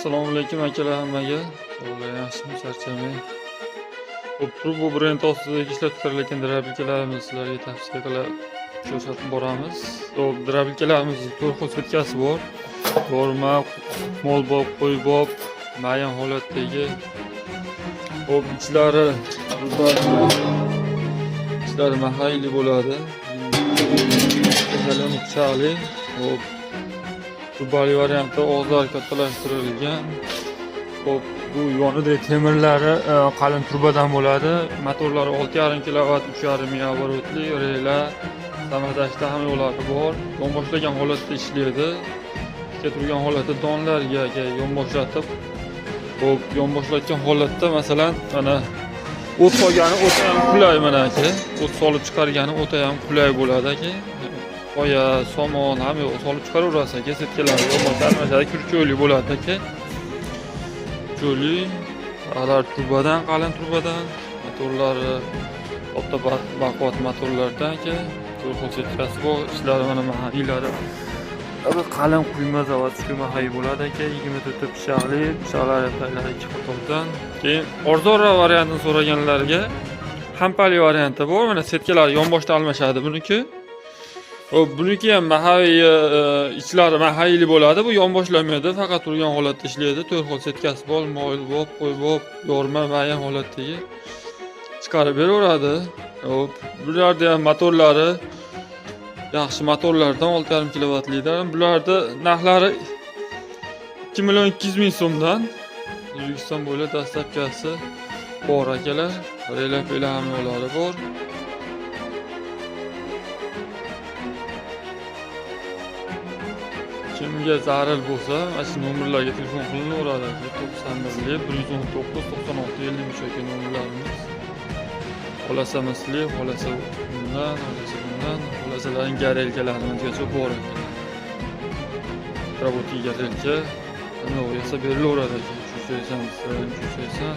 Assalomu alaykum akalar hammaga. Sog'lar yaxshimi, charchamang. Xo'p, Turbo brend ostidagi ishlab chiqarilayotgan дробилка larimizni sizlarga tavsiya qilib ko'rsatib boramiz. Xo'p, дробилка larimizni to'rt xil setkasi bor. Yorma, molbob, qo'ybob, mayin holatdagi. Xo'p, ichlari mahayli bo'ladi. Masalan, pichoqli. Xo'p, trubali variantda og'izlari kattalashtirilgan. Xo'p, bu yonidagi temirlari qalin trubadan bo'ladi. Motorlari 6,5 kilovat, 3,5 ming оборот li, реле, самодача hamma yo'lari bor. Yonboshlagan holatda ishlaydi. Tikka turgan holatda donlarga yonboshlatib, xo'p, yonboshlatgan holatda, masalan, mana o't solgani o'ta ham qulay, mana aka. O't solib chiqargani o'ta ham qulay bo'ladi aka. Qoya, somon hamma yo'q solib chiqaraverasiz aka. Setkalarni yonboshda almashadi, крючок li bo'ladi aka. Крючок li, ular trubadan, qalin trubadan, motorlari katta, baquvvat motorlardan aka. To'rt xil setkasi bor, ichlari mana mahaylari. Abi qalin quyma, заводской mahay bo'ladi aka. 24 ta pichoqli, pichoqlari taglari ikki qatordan. Keyin arzonroq variantini so'raganlarga hampali varianti bor. Mana setkalari yonboshda almashadi buniki. Xo'p, buniki ham mahay, ichlari mahayli bo'ladi. Bu yonboshlamaydi, faqat turgan holatda ishlaydi. To'rt xil setkasi bor, molbob, qo'ybob, yorma, mayin holatdagi chiqarib beraveradi. Xo'p, bularda ham motorlari yaxshi motorlardan, 6,5 kilovatlidan. Bularda narxlari 2 million 200 ming so'mdan. O'zbekiston bo'ylab доставка si bor akalar. Реле pele hamma yo'lari bor. Kimga zarur bo'lsa, mana shu nomerlarga telefon qilinaveradi aka. 91 119 96 53 aka nomerlarimiz. Xohlasa misli, xohlasa bundan, xohlasa bundan, xohlasalaring горелка larimizgacha bor akalar. Работа горелка hamma yasab berilaveradi aka. 380, 380.